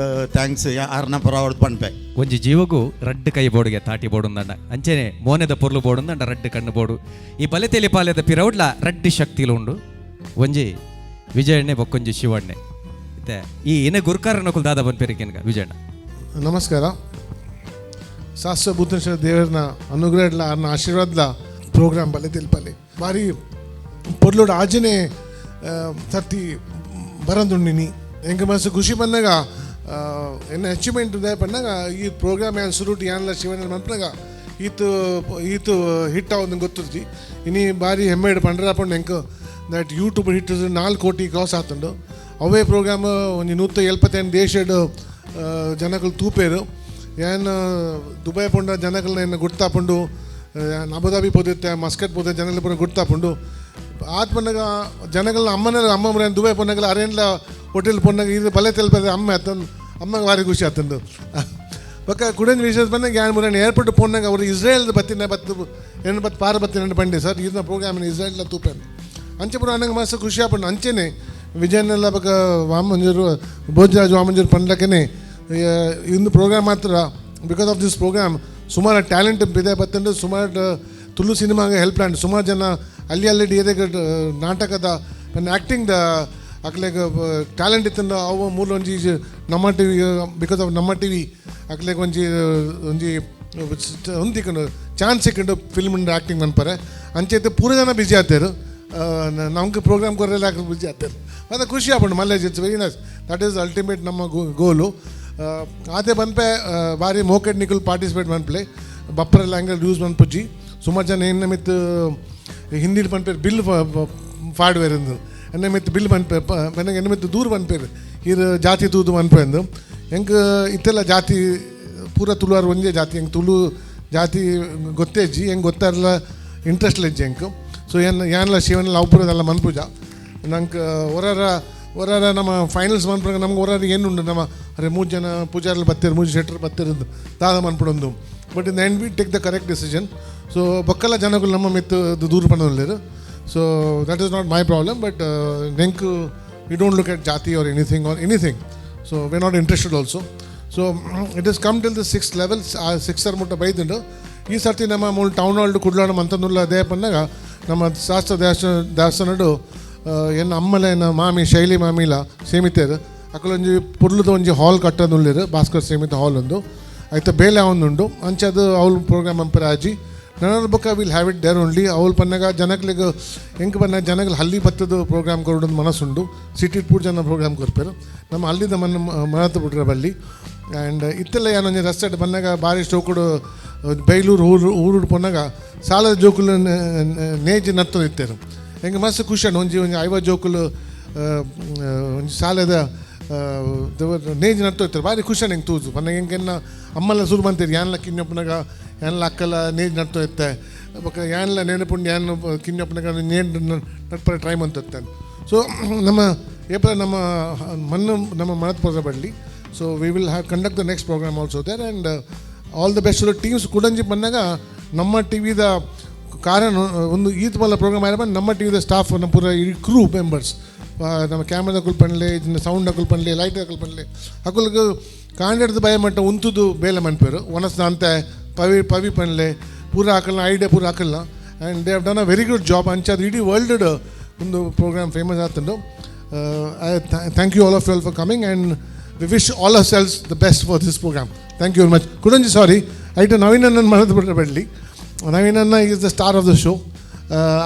thanks ಆರ್ನ ಪರವಾಡ್ ಪನ್ಪೆ. ಒಂಜಿ ಜೀವಗೂ ರಡ್ಡು ಕೈ ಬೋರ್ಡ್ಗೆ ತಾಟಿ ಬೋಡು ಅಂಚೆನೆ ಮೋನೆದ ಪೊರ್ಲು ಬೋಡು ಅಂಡ ರಡ್ಡು ಕಣ್ಣು ಬೋಡು. ಈ ಬಲೆ ತೆಲಿಪಾಲೆದ ಪಿರೌಡ್ಲ ರಡ್ಡು ಶಕ್ತಿಲು ಉಂಡು. ಒಂಜಿ ವಿಜಯಣ್ಣೆ ಬೊಕ್ಕೊಂಜಿ ಶಿವಣ್ಣೆ. ಇತ್ತೆ ಈ ಇነ ಗುರ್ಕಾರನಕುಲ್ ದಾದ ಬನ್ಪೆರಿಕೆನ್ಗ ವಿಜಯಣ್ಣ. ನಮಸ್ಕಾರ. ಶಾಸ್ತ್ರ ಭೂತೇಶ್ವರ ದೇವರನ ಅನುಗ್ರಹ ಅರ್ನ ಆಶೀರ್ವಾದಲ ಪ್ರೋಗ್ರಾಮ್ ಬಲೆ ತೆಲಿಪಾಲೆ ಭಾರಿ ಪೊರ್ಲುಡು ಆಜನೆ ಸರ್ತಿ ಬರಂದುಂಡಿನಿ. ಎಂಕ ಮನಸ್ಸು ಖುಷಿ ಬಂದಾಗ ಎನ್ನ ಅಚೀವ್ಮೆಂಟ್ ಪನ್ನಾಗ ಈ ಪ್ರೋಗ್ರಾಮ್ ಯಾನ್ ಸುರುಟು ಯಾನ್ಲ ಶಿವನ ಮನ್ಪನಾಗ ಈತು ಈತು ಹಿಟ್ ಆವೊಂದು ಗೊತ್ತಿರ್ತಿ. ಇನಿ ಬಾರಿ ಹೆಮ್ಮೆ ಪಂಡ್ರ ಪಂಡು ಎಂಕ್ that YouTube hit 4 crore cross ಆತುಂಡು. ಅವೇ ಪ್ರೋಗ್ರಾಮ್ ಒಂಜಿ 178 ದೇಶಡ್ ಜನಕುಲು ತೂಪೇರು. ಯಾನ್ ದುಬೈ ಪೋಂಡ ಜನಕಲ್ನ ಎನ್ನ ಗುರ್ತಾಪುಂಡು, ಯಾನ್ ಅಬುದಾಬಿ ಪೋದಿತ್ತೆ ಮಸ್ಕಟ್ ಪೋದೆ ಜನಗಳು ಪೂರ ಗುರ್ತಾಪುಂಡು. ಆತ್ ಪನ್ನಗ ಜನಗಳನ್ನ ಅಮ್ಮನ ಅಮ್ಮ ದುಬೈ ಪೋನಾಗಲ ಅರೇನ್ಲ ಹೋಟೆಲ್ ಪೋನಾಗ ಇದು ಬಲೆ ತೆಲ್ಪದೆ ಅಮ್ಮ ಆತಂದು ಅಮ್ಮಗೆ ಭಾರಿ ಖುಷಿ ಆತಂದು. ಬೊಕ್ಕ ಕುಡನ್ ವಿಶೇಷ ಬಂದಾಗ ಯಾನ್ ಮುರನ್ ಏರ್ಪೋರ್ಟ್ ಪೋನಾಗ ಅವರು ಇಸ್ರೇಲ್ ಬತ್ತಿನ ಬತ್ತು ಏನು ಬತ್ತು ಪಾರ ಬತ್ತಿನ ಬಂಡೆ ಸರ್, ಇದನ್ನ ಪ್ರೋಗ್ರಾಮ್ ಇಸ್ರೇಲ್ ತೂಪೇನು ಅಂಚೆ ಪೂರ ಅನ್ನಂಗೆ ಮಸ್ತ್ ಖುಷಿ ಆಪಂಡು. ಅಂಚೆನೆ ವಿಜಯನೆಲ್ಲ ಬೊಕ್ಕ ವಾಮಂಜೂರು ಭೋಜರಾಜ್ ವಾಮಂಜೂರು ಪಂಡ್ಲಕ್ಕನೆ ಇಂದು ಪ್ರೋಗ್ರಾಮ್ ಮಾತ್ರ because of this program ಸುಮಾರು ಟ್ಯಾಲೆಂಟ್ ಬಿದೆ ಬತ್ತಂಡು ಸುಮಾರು ತುಳು ಸಿನಿಮಾಗೆ ಹೆಲ್ಪ್ ಆಂಡ್ ಸುಮಾರು ಜನ ಅಲ್ಲಿ ಅಲ್ಲಿ ಏರಿಯಾಗ ನಾಟಕದ ಆ್ಯಕ್ಟಿಂಗ್ the ಅಕ್ಲೆಗ್ ಟ್ಯಾಲೆಂಟ್ ಇತ್ತಂದು ಅವು ಮೂಲ ಒಂಜಿ ನಮ್ಮ ಟಿವಿ because of ನಮ್ಮ ಟಿವಿ ಅಕ್ಲೆಗ್ ಒಂಜಿ ಒಂಜಿ ಒಂದು ತಿಕ್ಕಂಡು ಚಾನ್ಸ್ ಸಿಕ್ಕಂಡು ಫಿಲ್ಮ್ ಆ್ಯಕ್ಟಿಂಗ್ ಮನ್ಪರೆ. ಅಂಚೈತೆ ಪೂರ ಜನ ಬಿಜಿ ಆತೇರು, ನಮ್ಗೆ ಪ್ರೋಗ್ರಾಮ್ ಕೊರಲ್ಲ ಬಿಜಿ ಆತೇರು. ಮತ್ತು ಖುಷಿ ಆಪುಂಡು ಮಲ್ಲೇಜ್, it's very nice, that is ultimate ನಮ್ಮ ಗೋಲು. ಆತೆ ಬಂದ್ಪೆ ಬಾರಿ ಮೋಕೆಟ್ ನಿಕುಲ್ ಪಾರ್ಟಿಸಿಪೇಟ್ ಮನ್ಪ್ಲೆ ಬಪ್ಪರ ಲ್ಯಾಂಗ್ವೇಜ್ ಯೂಸ್ ಮನ್ಪುಜಿ. ಸುಮಾರು ಜನ ಏನ ಮಿತ್ ಹಿಂದಿಡ್ ಪನ್ಪೇರು ಬಿಲ್ ಫಾಡ್ವೇರಿಂದು ಎನ್ನ ಮಿತ್ ಬಿಲ್ ಪನ್ಪೆ ಎನ್ನ ಎನ್ನ ಮಿತ್ ದೂರ ಪನ್ಪೇರು ಇರು ಜಾತಿ ತೂದು ಮನ್ಪೆಂದು. ಎಂಕ್ ಇತ್ತೆಲ್ಲ ಜಾತಿ ಪೂರ ತುಳುವಾರು ಒಂದೇ ಜಾತಿ, ಎಂಕ್ ತುಳು ಜಾತಿ ಗೊತ್ತೇಜ್ಜಿ, ಹೆಂಗೆ ಗೊತ್ತಾರಲ್ಲ ಇಂಟ್ರೆಸ್ಟ್ ಲೆಜ್ಜಿ ಎಂಕ್. ಸೊ ಏನ್ ಯಾನ್ಲ ಶಿವನ್ಲ ಅವು ಮನ್ಪುಜ ನಂಗೆ ಹೊರರ ಹೊರರ ನಮ್ಮ ಫೈನಲ್ಸ್ ಮನ್ಪುಗ ನಮ್ಗೆ ಹೊರರ ಏನುಂಡು ನಮ್ಮ ಅರೆ ಮೂರು ಜನ ಪೂಜಾರ್ಲು ಬತ್ತೀರು, ಮೂರು ಶೆಟ್ರು ಬತ್ತೀರು ದಾದ ಮನ್ಪುಡೊಂದು. But in end we take the correct decision. So ಬೊಕ್ಕಲ ಜನಗಳು ನಮ್ಮ ಮಿತ್ತು ದೂರ ಪನ್ನೊಲ್ಲೇರು. So that is not my problem, but ನೆಂಕ್ we don't look at ಜಾತಿ or anything or anything. So we not interested also. So it is come till the six levels, ಆ sixer ಮುಟ್ಟ ಬೈದುಂಡು. ಈ ಸರ್ತಿ ನಮ್ಮ ಮೂಲ ಟೌನ್ ಹಾಲ್ ಕುಡ್ಲಾಣ ಮಂತನುಲ್ಲ ದೇಹ ಪನ್ನಾಗ ನಮ್ಮ ಶಾಸ್ತ್ರ ದೇಶ ದೇವಸ್ಥಾನಡು ಎನ್ನ ಅಮ್ಮಲ ಎನ್ನ ಮಾಮಿ ಶೈಲಿ ಮಾಮಿಲ ಸೇಮಿತೇರು ಅಕಲೊಂಜಿ ಪುರ್ಲುದ ಒಂಜಿ ಹಾಲ್ ಕಟ್ಟೋದುಲ್ಲೇರು, ಭಾಸ್ಕರ್ ಸೇಮಿತ ಹಾಲ್ ಒಂದು ಆಯ್ತ ಬೇಲೆ ಅವನುಂಡು. ಅಂಚೆ ಅದು ಅವ್ಲು ಪ್ರೋಗ್ರಾಮ್ ಅಂಪರ ಆಜಿ ನನ್ನ ಬೊಕ್ಕ will have it there only. ಅವ್ಲು ಪನ್ನಾಗ ಜನಕ್ಲಿಗೆ ಎಂಕ್ ಪನ್ನಾಗ ಜನಗಳು ಹಲ್ಲಿ ಬತ್ತದ ಪ್ರೋಗ್ರಾಮ್ ಕೊಡೋದು ಮನಸ್ಸುಂಡು. ಸಿಟಿ ಪೂರ್ ಜನ ಪ್ರೋಗ್ರಾಮ್ ಕೊರ್ಪೇರು ನಮ್ಮ ಅಲ್ಲಿದ ಮನ್ನ ಮನತ್ತು ಬಿಟ್ರೆ ಬಲ್ಲಿ. ಆ್ಯಂಡ್ ಇತ್ತೆಲ್ಲ ಏನೊಂಜಿ ರಸ್ತೆ ಬಂದಾಗ ಬಾರಿ ಸ್ಟೋಕುಡು ಬೈಲೂರು ಊರು ಊರು ಪೊನ್ನಾಗ ಸಾಲದ ಜೋಕುಲು ನೇಜಿ ನತ್ತು ಇತ್ತೇರು. ಎಂಕ್ ಮಸ್ತ್ ಖುಷಿ ಒಂಜಿ ಒಂಜಿ 50 ಜೋಕುಲು ಒಂಜಿ ಸಾಲದ ನೇಜಿ ನತ್ತು ಇತ್ತಾರೆ, ಭಾರಿ ಖುಷಿ ಎಂಕ್ ತೂಜು ಪನ್ನಾಗ. ಎಂಕೆನ್ನ ಅಮ್ಮಲ್ಲ ಸುರು ಬಂತೀರಿ ಯಾನ್ಲ ಕಿನ್ನೊಪ್ಪನಾಗ ಯಾನ್ಲ ಅಕ್ಕಲ ನೇಜ್ ನಟ್ಟು ಇತ್ತೆ ಬೊಕ್ಕ ಯಾನ್ಲ ನೆನಪುಂಡು ಯಾನ್ ಕಿನ್ನೊಪ್ಪನಾಗ ನೇಜ್ ನಟ್ಪರ ಟ್ರೈ ಮಂತಿತ್ತೇನೆ. ಸೊ ನಮ್ಮ ಏಪ್ರ ನಮ್ಮ ಮಣ್ಣು ನಮ್ಮ ಮನತ್ ಪೋದ ಬರಲಿ. So we will have conduct the next program also there and all the best teams. ಕುಡಂಜಿ ಬಂದಾಗ ನಮ್ಮ ಟಿ ವಿದ ಕಾರಣ ಒಂದು ಈತ್ ಮಲ್ಲ ಪ್ರೋಗ್ರಾಮ್ ಆಯ್ತು. ನಮ್ಮ ಟಿ ವಿದ ಸ್ಟಾಫ್ ನಮ್ಮ ಪೂರ ಈ ಕ್ರೂ ಮೆಂಬರ್ಸ್ ನಮ್ಮ ಕ್ಯಾಮ್ರಾದ ಕುಲ್ಪನ್ಲೆ, ಸೌಂಡ್ ಕುಲ್ಪನ್ಲೆ, ಲೈಟ್ ಕುಲ್ಪನ್ಲೆ ಅಕುಲ್ಗೆ ಕಾಂಡೆಡ್ದು ಭಯ ಮಟ್ಟ ಉಂತುದು ಬೇಲೆ ಮನ್ಪೇರು ಒನಸ್ ಅಂತೆ ಪವಿ ಪವಿ ಪನ್ಲೆ ಪೂರ ಹಾಕಲ್ಲ ಐಡಿಯಾ ಪೂರ ಹಾಕಲ್ಲ. And they have done a very good job. ಅಂಚೆ ಅದು ಇಡೀ ವರ್ಲ್ಡ್ ಒಂದು ಪ್ರೋಗ್ರಾಮ್ ಫೇಮಸ್ ಆತಂಡು. I thank you all of all for coming and we wish all ourselves the best for this program. Thank you very much. ಕುಡಂಜಿ ಸಾರಿ ಐಟ ನವೀನನ್ನ ಮರೆತು ಬಿಟ್ಟರೆ ಬಿಡಲಿ. ನವೀನನ್ನ is the star of the show.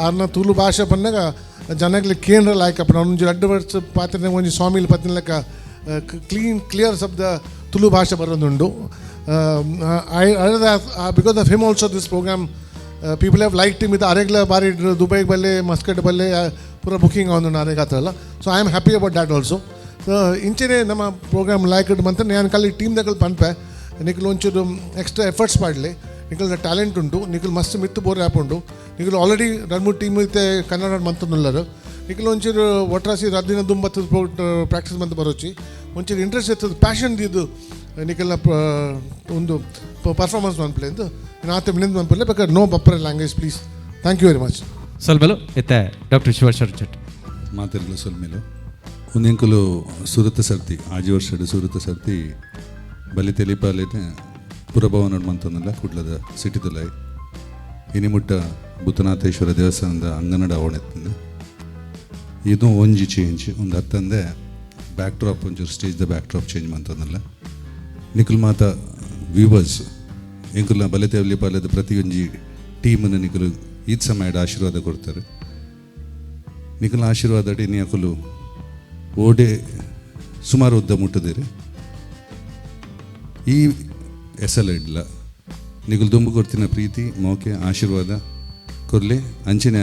ಅರ್ನ Tulu ಭಾಷೆ ಬಂದಾಗ ಜನಗಳಿಗೆ ಕೇಂದ್ರ ಲಾಯ್ಕ್ ಅಪ್ಪ ಒಂಜಿ ರಡ್ಡು ವರ್ಷ ಪಾತ್ರ ಒಂಜಿ ಸ್ವಾಮಿಲಿ ಪತ್ತಿನ ಲೆಕ್ಕ ಕ್ಲೀನ್ ಕ್ಲಿಯರ್ ಶಬ್ದ ತುಳು ಭಾಷೆ ಬರೋದುಂಡು. I because of him also this program people have like him. ಇದು ಅರೆಗ್ಲ ಬಾರಿ ದುಬೈಗೆ ಬಲ್ಲೆ ಮಸ್ಕಟ್ ಬಲ್ಲೆ ಪೂರ ಬುಕಿಂಗ್ ಒಂದು ಅರೆಗ್ ಆತಲ್ಲ. So I am happy about that also. So ಇಂಚೆನೆ ನಮ್ಮ ಪ್ರೋಗ್ರಾಮ್ ಲೈಕ್ it ಮಂತ ನಾನು ಖಾಲಿ ಟೀಮ್ದಾಗ ಪನ್ಪೆ ನಿಖಲ್ ಒಂಚೂರು ಎಕ್ಸ್ಟ್ರಾ ಎಫರ್ಟ್ಸ್ ಮಾಡಲಿ. ನಿಖಲ್ ಟ್ಯಾಲೆಂಟ್ ಉಂಟು, ನಿಖಲ್ ಮಸ್ತ್ ಮಿತ್ತು ಬೋರ್ ಆ್ಯಪ್ ಉಂಟು. ನಿಖಲ್ ಆಲ್ರೆಡಿ ಎರಡು ಮೂರು ಟೀಮ್ ಇತ್ತೆ ಕನ್ನಡ ಮಂತನುಲ್ಲರು. ನಿಖಲ್ ಒಂಚೂರು ಒಟ್ರಾಸಿ ರದ್ದಿನ ದುಂಬತ್ತು ಪ್ರಾಕ್ಟೀಸ್ ಮಂತ್ ಬರೋಚಿ ಒಂಚೂರು ಇಂಟ್ರೆಸ್ಟ್ ಇರ್ತದೆ ಪ್ಯಾಷನ್ ಇದು ನಿಖಲ್ನ ಒಂದು ಪರ್ಫಾರ್ಮೆನ್ಸ್ ಮನ್ಪಲೆ ಅಂತ ನಾತೆ ವಿನಂತಿ ಮನ್ಪಲೆ. ಬೇಕಾದ್ರೆ no ಬಪ್ಪರ್ language please. Thank you very much. ಸೊಲ್ಮೆಲು ಇತ್ತೆ ಡಾಕ್ಟರ್ ಶಿವಶರಣ ಶೆಟ್ಟಿ. ಮಾತೆರ್ಲ ಸೊಲ್ಮೆಲು. ಒಂದೆಂಕುಲು ಸುರತ ಸರ್ತಿ ಆಜಿ ವರ್ಷದ ಸುರತ ಸರ್ತಿ ಬಲಿ ತೆಲಿಪಾಲೇನೆ ಪುರಭವನ ಮಂತಂದಲ್ಲ ಕುಡ್ಲದ ಸಿಟಿದುಲಾಯಿ ಇನಿಮುಟ್ಟ ಭೂತನಾಥೇಶ್ವರ ದೇವಸ್ಥಾನದ ಅಂಗನಡ ಅವಣೆತ್ತಂದು. ಇದು ಒಂಜಿ ಚೇಂಜ್ ಒಂದು ಹತ್ತಂದೆ ಬ್ಯಾಕ್ ಡ್ರಾಪ್ ಒಂಚೂರು stage the back drop change ಮಂತಂದಲ್ಲ. ನಿಕುಲ್ ಮಾತ ವ್ಯೂವರ್ಸ್ ಎಂಕುಲ್ನ ಬಲೆ ತೆಲಿಪಾಲದ ಪ್ರತಿಯೊಂಜಿ ಟೀಮನ್ನು ನಿಕುಲು ಈದ್ ಸಮಯದ ಆಶೀರ್ವಾದ ಕೊಡ್ತಾರೆ. ನಿಕುಲ್ನ ಆಶೀರ್ವಾದ ಅಡಿ ನೀ ಅಕುಲು ಓಡೆ ಸುಮಾರು ಉದ್ದ ಮುಟ್ಟದಿರಿ. ಈ ಎಸಲ ಇಡ್ಲ ನಿಗುಲ್ ದುಂಬು ಕೊಡ್ತಿನ ಪ್ರೀತಿ ಮೋಕೆ ಆಶೀರ್ವಾದ ಕೊರ್ಲಿ. ಅಂಚಿನ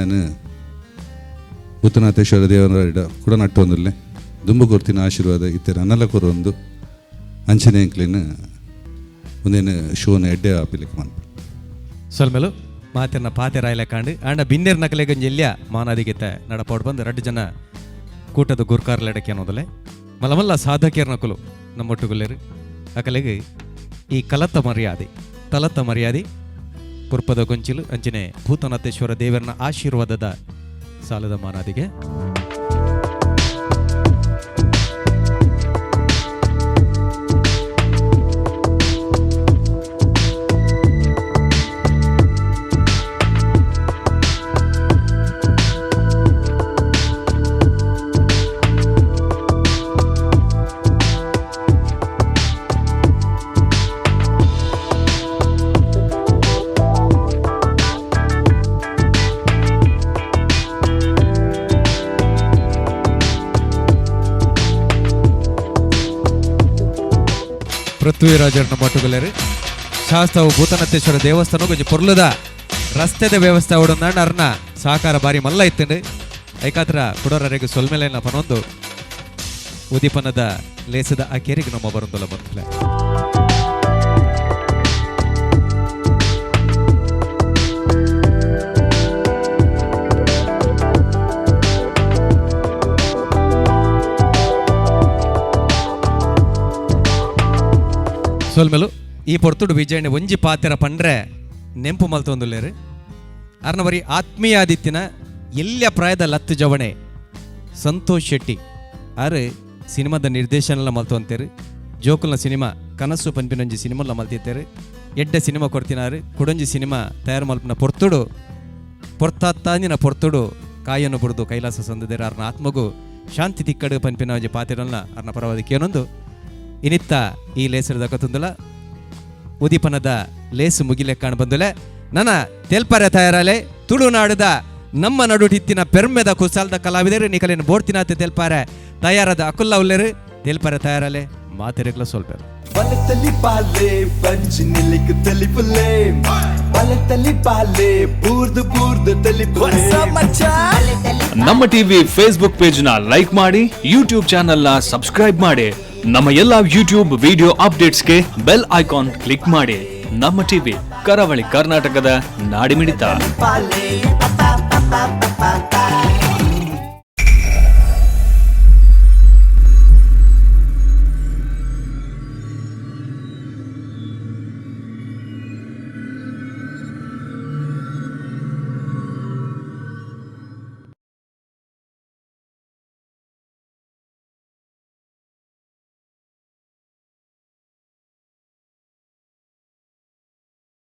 ಭೂತನಾಥೇಶ್ವರ ದೇವರ ಇಡ ಕೂಡ ನಟ್ಟು ಒಂದುಲ್ಲೆ ದುಂಬು ಕೊಡ್ತಿನ ಆಶೀರ್ವಾದ ಇತ್ತರ ಅನ್ನಲ ಕೊರೊಂದು ಅಂಚನೆ ಎಂಕ್ಲಿನ ಒಂದೇನು ಶೋನ ಎಡ್ಡೆ ಆಪಿಲಿಕ್ಕೆ ಮನ್ಪು. ಸೊಲ್ಮೆಲು ಮಾತಿರ್ನ ಪಾತೆ ರಾಯಲೆ ಕಾಂಡು ಆಂಡ ಬಿನ್ನೇರ್ ನಕಲೆಗೊಂಜಿ ಜಿಲ್ಯ ಮಾನಾದಿಗೆತ್ತ ನಡಪಾಡ್ ಬಂದು ರಡ್ಡು ಜನ ಕೂಟದ ಗುರ್ಕಾರ್ಲೆಡಕ್ಕೆ ಅನ್ನೋದಲೆ ಮಲ್ಲ ಮಲ್ಲ ಸಾಧಕಿಯರ್ ನಕಲು ನಮ್ಮೊಟ್ಟುಗುಲ್ಲೇರು ಅಕಲೆಗೆ ಈ ಕಲತ ಮರ್ಯಾದೆ ತಲತ ಮರ್ಯಾದೆ ಪುರ್ಪದ ಗೊಂಚಿಲು ಅಂಚನೆ ಭೂತನಾಥೇಶ್ವರ ದೇವರನ ಆಶೀರ್ವಾದದ ಸಾಲದ ಮಾನಾದಿಗೆ. ಪೃಥ್ವಿರಾಜರನ್ನ ಮಟ್ಟುಗಲೇರಿ ಶಾಸ್ತಾವು ಭೂತನತ್ತೇಶ್ವರ ದೇವಸ್ಥಾನ ಕೊಂಚ ಪೊರ್ಲುದ ರಸ್ತೆದ ವ್ಯವಸ್ಥೆ ಅವಡೊಂದಾಂಡ ಅರ್ನ ಸಹಕಾರ ಬಾರಿ ಮಲ್ಲ ಇತ್ತಂಡು ಐಕಾತ್ರ ಕುಡೋರರಿಗೆ ಸೊಲ್ಮೆಲೆನ ಪನೊಂದು ಉದೀಪನದ ಲೇಸದ ಆ ಕೇರಿಗೆ ನಮ್ಮ ಬರುಂದಲ ಬಂತಲೆ. ಸೊಲ್ಮೆಲು ಈ ಪೊರ್ತುಡು ವಿಜಯಣ್ಣ ಒಂಜಿ ಪಾತೆರ ಪಂಡ್ರೆ ನೆಂಪು ಮಲ್ತೊಂದುಲ್ಲೇರು ಅರ್ನ ಬರಿ ಆತ್ಮೀಯ ಆದಿತ್ಯನ ಎಲ್ಲಿಯ ಪ್ರಾಯದ ಲತ್ತು ಜವಣೆ ಸಂತೋಷ್ ಶೆಟ್ಟಿ ಆರು ಸಿನಿಮಾದ ನಿರ್ದೇಶನ ಮಲ್ತೊಂತೇರು. ಜೋಕುಲ್ನ ಸಿನಿಮಾ ಕನಸು ಪನ್ಪಿನೊಂಜಿ ಸಿನಿಮಾಲ ಮಲ್ತಿತ್ತೇರು. ಎಡ್ಡೆ ಸಿನಿಮಾ ಕೊಡ್ತಿನಾರು. ಕುಡೊಂಜಿ ಸಿನಿಮಾ ತಯಾರು ಮಲ್ಪಿನ ಪೊರ್ತುಡು ಪೊರ್ತಾತ್ತಾಂದಿನ ಪೊರ್ತುಡು ಕಾಯನ್ನು ಬುಡ್ದು ಕೈಲಾಸ ಸಂದದೇರು. ಅರ್ನ ಆತ್ಮಗು ಶಾಂತಿ ತಿಕ್ಕಡು ಪನ್ಪಿನ ಒಂಜಿ ಪಾತೆರನ್ನ ಅರ್ನ ಪರವಾದಕ್ಕೆ ಏನೊಂದು ಇನಿತ್ತ ಈ ಲೇಸರದ ಕತುಂದುಲ ಉದೀಪನದ ಲೇಸು ಮುಗಿಲೆ ಕಾಣ ಬಂದುಲೆ ನನ್ನ ತೆಲ್ಪರೆ ತಯಾರಲೆ ತುಳುನಾಡುದ ನಮ್ಮ ನಡುಟಿತ್ತಿನ ಪೆರ್ಮೆದ ಕುಸಾಲ್ದ ಕಲಾವಿದರು ನಿಕಲಿನ ಬೋರ್ತಿನಾತೆ ತೆಲ್ಪಾರೆ ತಯಾರದ ಅಕುಲ್ಲ ಉಲ್ಲೇರು ತೆಲ್ಪರೆ ತಯಾರಲೆ ಮಾತೆರೆಗ್ಲ ಸ್ವಲ್ಪ ಬಲತಲಿ ಪಾಲೆ ಬಂಚಿನಿಲಿಕ್ ತಲಿಪುಲೆ ಬಲತಲಿ ಪಾಲೆ ಬೂರ್ದು ಬೂರ್ದು ತಲಿಪುಲೆ. ನಮ್ಮ ಟಿವಿ ಫೇಸ್ಬುಕ್ ಪೇಜ್ ನ ಲೈಕ್ ಮಾಡಿ, ಯೂಟ್ಯೂಬ್ ಚಾನೆಲ್ ನ ಸಬ್ಸ್ಕ್ರೈಬ್ ಮಾಡಿ, ನಮ್ಮ ಎಲ್ಲಾ ಯೂಟ್ಯೂಬ್ ವಿಡಿಯೋ ಅಪ್ಡೇಟ್ಸ್ಗೆ ಬೆಲ್ ಐಕಾನ್ ಕ್ಲಿಕ್ ಮಾಡಿ. ನಮ್ಮ ಟಿವಿ ಕರಾವಳಿ ಕರ್ನಾಟಕದ ನಾಡಿಮಿಡಿತ. ಪಾಲೆ.